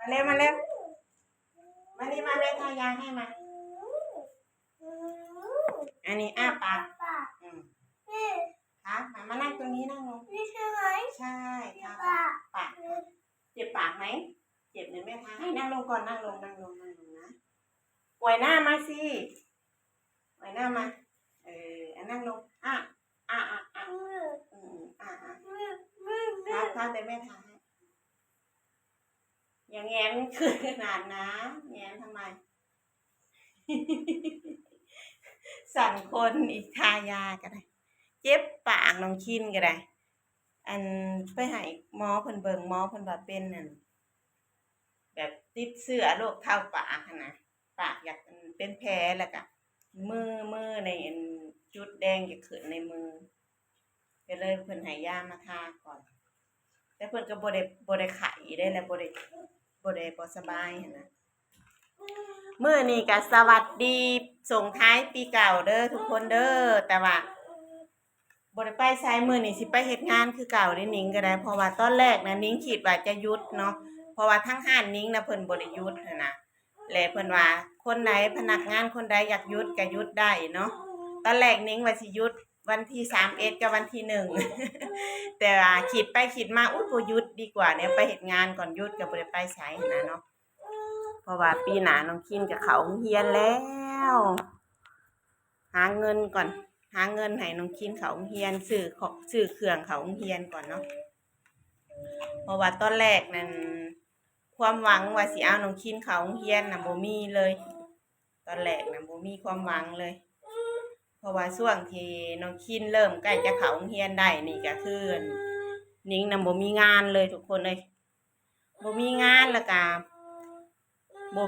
ມາເລັວ ມາເລັວ ມານີ້ ມາແມ່ທາຢາໃຫ້ມາ. ອັນນີ້ອ້າປາກ ອືມ ຄາບ ມາ ມານັ່ງຕົງນີ້ ນັ່ງລົງ ນີ້ໃຊ່ໄໝ? ໃຊ່ ຄາບ ປາກ ເຈັບປາກໄໝ? ເຈັບ ດຽວແມ່ທາໃຫ້ ນັ່ງລົງກ່ອນ ນັ່ງລົງ ນັ່ງລົງ ນັ່ງລົງນະ ອວຍໜ້າມາຊິ ອວຍໜ້າມາ ເອີ ອັນ ນັ່ງລົງ ອ້າ ອ້າ ອ້າ ອ້າ ອືມ ອ້າ ອ້າ ຄາບ ຄາບ ດຽວແມ່ທາໃຫ້. ຢ່າແຫງນຂຶ້ນຂະໜາດນັ້ນ ແຫງນທຳໄມ? ສັນຄົນອີກ ທາຢາກໍໄດ້ ເຈັບປາກ ນ້ອງຄິນກໍໄດ້ ອັນ ໄປໃຫ້ໝໍເພິ່ນເບິ່ງ ໝໍເພິ່ນວ່າເປັນ ອັນ ແບບຕິດເຊື້ອໂລກເທົາປາກຫັ້ນນະ ປາກຢາກ ອັນ ເປັນແຜ ແລ້ວກະມື ມືໃນ ອັນ ຈຸດແດງຈະຂຶ້ນໃນມື ກໍເລີຍເພິ່ນໃຫ້ຢາມາທາກ່ອນ ແຕ່ເພິ່ນກໍບໍ່ໄດ້ ບໍ່ໄດ້ໄຂ້ເດ້ ແລະ ບໍ່ໄດ້ ບໍ່ໄດ້ບໍ່ສະບາຍຫັ້ນນະ. ມື້ນີ້ກໍສະຫວັດດີສົ່ງທ້າຍປີເກົ່າເດີທຸກຄົນເດີ ແຕ່ວ່າບໍ່ໄດ້ໄປໃສ ມື້ນີ້ຊິໄປເຮັດງານຄືເກົ່າເດ້ ນິງກໍໄດ້ ເພາະວ່າຕອນແລກນະ ນິງຄິດວ່າຈະຢຸດເນາະ ເພາະວ່າທາງຮ້ານນິງນະ ເພິ່ນບໍ່ໄດ້ຢຸດຫັ້ນນະ ແລະ ເພິ່ນວ່າຄົນໃດ ພະນັກງານຄົນໃດຢາກຢຸດກໍຢຸດໄດ້ເນາະ. ຕອນແລກນິງວ່າຊິຢຸດວັນທີສາມເອັດກັບວັນທີໜຶ່ງ ແຕ່ວ່າຄິດໄປຄິດມາ ອຸ້ຍ ບໍ່ຢຸດດີກວ່າ ແນວໄປເຮັດງານກ່ອນ ຢຸດກໍບໍ່ໄດ້ໄປໃສຫັ້ນນະເນາະ ເພາະວ່າປີໜ້ານ້ອງຄິນກໍເຂົ້າໂຮງຮຽນແລ້ວ ຫາເງິນກ່ອນ ຫາເງິນໃຫ້ນ້ອງຄິນເຂົ້າໂຮງຮຽນ ຊື້ຂອງ ຊື້ເຄື່ອງເຂົ້າໂຮງຮຽນກ່ອນເນາະ ເພາະວ່າຕອນແລກນັ້ນ ຄວາມຫວັງວ່າຊິເອົານ້ອງຄິນເຂົ້າໂຮງຮຽນນະ ບໍ່ມີເລີຍ ຕອນແລກນະ ບໍ່ມີຄວາມຫວັງເລີຍ ເພາະວ່າຊ່ວງທີ່ນ້ອງຄິນເລີ່ມໃກ້ຈະເຂົ້າໂຮງຮຽນໄດ້ນີ້ ກໍຄື ນິງນະ ບໍ່ມີງານເລີຍທຸກຄົນເອີຍ ບໍ່ມີງານ ແລ້ວກະບໍ່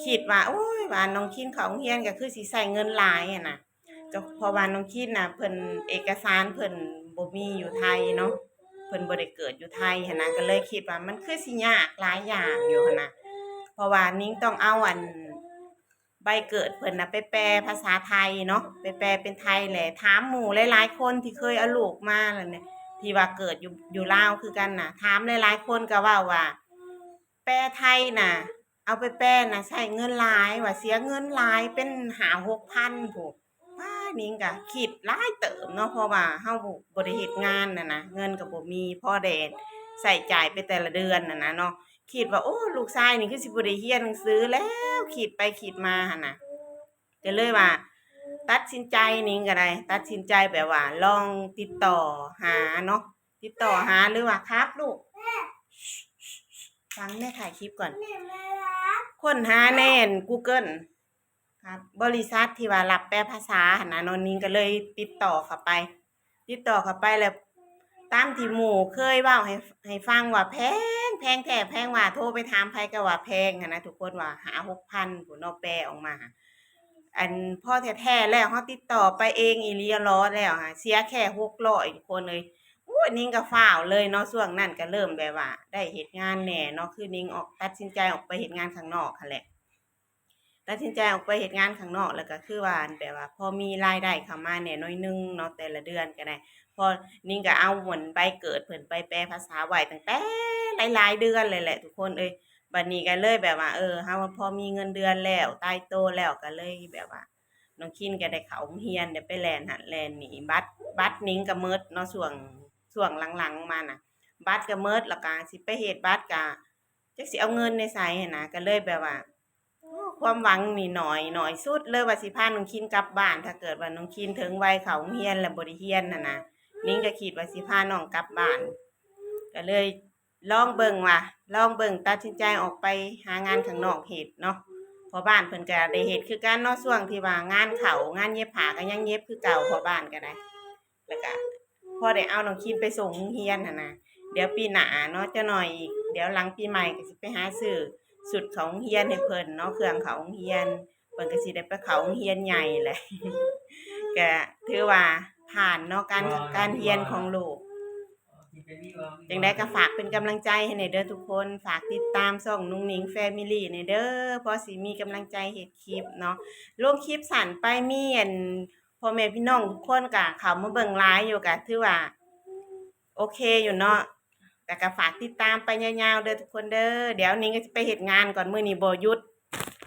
ຄິດວ່າ ໂອ້ຍ ວ່ານ້ອງຄິນເຂົ້າໂຮງຮຽນກໍຄືຊິໃຊ້ເງິນຫຼາຍຫັ້ນນະ ກໍເພາະວ່ານ້ອງຄິນນະ ເພິ່ນ ເອກະສານເພິ່ນບໍ່ມີຢູ່ໄທເນາະ ເພິ່ນບໍ່ໄດ້ເກີດຢູ່ໄທຫັ້ນນະ ກໍເລີຍຄິດວ່າມັນຄືຊິຍາກຫຼາຍຢ່າງຢູ່ຫັ້ນນະ ເພາະວ່ານິງຕ້ອງເອົາ ອັນ ໃບເກີດເພິ່ນນະ ໄປແປພາສາໄທເນາະ ໄປແປເປັນໄທ ແລະ ຖາມໝູ່ຫຼາຍໆຄົນທີ່ເຄີຍເອົາລູກມາ ແລ້ວນີ້ ທີ່ວ່າເກີດຢູ່ ຢູ່ລາວຄືກັນນະ ຖາມຫຼາຍໆຄົນກໍເວົ້າວ່າ ແປໄທນະ ເອົາໄປແປນະ ໃຊ້ເງິນຫຼາຍ ວ່າເສຍເງິນຫຼາຍເປັນຫ້າຫົກພັນພຸ້ນ ປ້າ ນິງກະຄິດຫຼາຍເຕີບເນາະ ເພາະວ່າເຮົາບໍ່ ບໍ່ໄດ້ເຮັດງານຫັ້ນນະ ເງິນກໍບໍ່ມີພໍໄດ້ໃຊ້ຈ່າຍໄປແຕ່ລະເດືອນຫັ້ນນະເນາະ ຄິດວ່າ ໂອ້ ລູກຊາຍນີ້ຄືຊິບໍ່ໄດ້ຮຽນໜັງສືແລ້ວ ຄິດໄປຄິດມາຫັ້ນນະ ກໍເລີຍວ່າຕັດສິນໃຈ ນິງກໍໄດ້ຕັດສິນໃຈແບບວ່າລອງຕິດຕໍ່ຫາເນາະ ຕິດຕໍ່ຫາ ຫຼືວ່າ ຄັບລູກ ຟັງແມ່ຖ່າຍຄລິບກ່ອນ ຄົ້ນຫາໃນອັນ Google ຄັບ ບໍລິສັດທີ່ວ່າຮັບແປພາສາຫັ້ນນະເນາະ ນິງກໍເລີຍຕິດຕໍ່ເຂົ້າໄປ ຕິດຕໍ່ເຂົ້າໄປແລ້ວ ຕາມທີ່ໝູ່ເຄີຍເວົ້າໃຫ້ ໃຫ້ຟັງວ່າແພງ ແພງແທ້ແພງວ່າ ໂທໄປຖາມໃຜກໍວ່າແພງຫັ້ນນະ ທຸກຄົນວ່າຫ້າຫົກພັນພຸ້ນເນາະ ແປອອກມາ ອັນ ພໍແທ້ໆແລ້ວ ເຮົາຕິດຕໍ່ໄປເອງອີ່ຫຼີຫຼໍແລ້ວຫາ ເສຍແຄ່ຫົກຮ້ອຍ ທຸກຄົນເອີຍ ໂອ້ຍ ນິງກໍຟ້າວເລີຍເນາະ ຊ່ວງນັ້ນກໍເລີ່ມແບບວ່າໄດ້ເຮັດງານແດ່ເນາະ ຄືນິງອອກ ຕັດສິນໃຈອອກໄປເຮັດງານຂ້າງນອກຫັ້ນແຫຼະ ຕັດສິນໃຈອອກໄປເຮັດງານຂ້າງນອກ ແລ້ວກໍຄືວ່າ ອັນ ແບບວ່າພໍມີລາຍໄດ້ເຂົ້າມາແດ່ໜ້ອຍໜຶ່ງເນາະ ແຕ່ລະເດືອນກໍໄດ້ ພໍ ນິງກໍເອົາ ອັນ ໃບເກີດເພິ່ນໄປແປພາສາໄວ້ຕັ້ງແຕ່ຫຼາຍໆເດືອນເລີຍແຫຼະ ທຸກຄົນເອີຍ ບັດນີ້ກໍເລີຍແບບວ່າ ເອີ ເຮົາພໍມີເງິນເດືອນແລ້ວ ຕາຍໂຕແລ້ວ ກໍເລີຍແບບວ່າ ນ້ອງຄິນກໍໄດ້ເຂົ້າໂຮງຮຽນ ໄດ້ໄປແລ່ນຫັ້ນແລ່ນນີ້ ບັດ ບັດນິງກໍໝົດເນາະ ຊ່ວງ ຊ່ວງຫຼັງໆມານະ ບັດກໍໝົດ ແລ້ວກໍຊິໄປເຮັດບັດກໍຈັກຊິເອົາເງິນໃນໃສຫັ້ນນະ ກໍເລີຍແບບວ່າ ຄວາມຫວັງນີ້ໜ້ອຍ ໜ້ອຍສຸດເລີຍວ່າຊິພານ້ອງຄິນກັບບ້ານ ຖ້າເກີດວ່ານ້ອງຄິນເຖິງໄວເຂົ້າໂຮງຮຽນແລ້ວບໍ່ໄດ້ຮຽນຫັ້ນນະ ນິງກໍຄິດວ່າຊິພານ້ອງກັບບ້ານ ກໍເລີຍ ລອງເບິ່ງວ່າ ລອງເບິ່ງ ຕັດສິນໃຈອອກໄປຫາງານຂ້າງນອກເຮັດເນາະ ພໍ່ບ້ານເພິ່ນກະໄດ້ເຮັດຄືກັນເນາະ ຊ່ວງທີ່ວ່າງານເຂົ້າ ງານເຢັບຜ້າກໍຍັງເຢັບຄືເກົ່າ ພໍ່ບ້ານກໍໄດ້ ແລ້ວກະພໍໄດ້ເອົານ້ອງຄິນໄປສົ່ງໂຮງຮຽນຫັ້ນນະ ດຽວປີໜ້າເນາະ ຈັກໜ້ອຍອີກ ດຽວຫຼັງປີໃໝ່ກໍຊິໄປຫາຊື້ຊຸດເຂົ້າໂຮງຮຽນໃຫ້ເພິ່ນເນາະ ເຄື່ອງເຂົ້າໂຮງຮຽນ ເພິ່ນກໍຊິໄດ້ໄປເຂົ້າໂຮງຮຽນໃຫຍ່ແຫຼະ ກະຖືວ່າຜ່ານເນາະ ການ ການຮຽນຂອງລູກ. ຈັ່ງໃດກໍຝາກເປັນກຳລັງໃຈໃຫ້ແດ່ເດີທຸກຄົນ ຝາກຕິດຕາມຊ່ອງນຸ່ງໜິງ Family ແດ່ເດີ ພໍຊິມີກຳລັງໃຈເຮັດຄລິບເນາະ ລົງຄລິບສັ້ນໄປ ມີອັນ ພໍ່ແມ່ພີ່ນ້ອງທຸກຄົນກໍເຂົ້າມາເບິ່ງຫຼາຍຢູ່ ກໍຖືວ່າໂອເຄຢູ່ເນາະ ແລ້ວກໍຝາກຕິດຕາມໄປຍາວໆເດີທຸກຄົນເດີ. ດຽວນີ້ກໍຊິໄປເຮັດງານກ່ອນ, ມື້ນີ້ບໍ່ຢຸດ,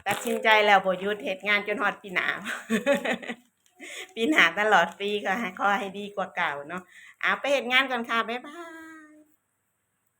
ຕັດສິນໃຈແລ້ວບໍ່ຢຸດ, ເຮັດງານຈົນຮອດປີໜ້າ ປີໜ້າຕະຫຼອດປີ ກໍໃຫ້ ຂໍໃຫ້ດີກວ່າເກົ່າເນາະ. ເອົາ ໄປເຮັດງານກ່ອນຄ່ະ, ບາຍບາຍ.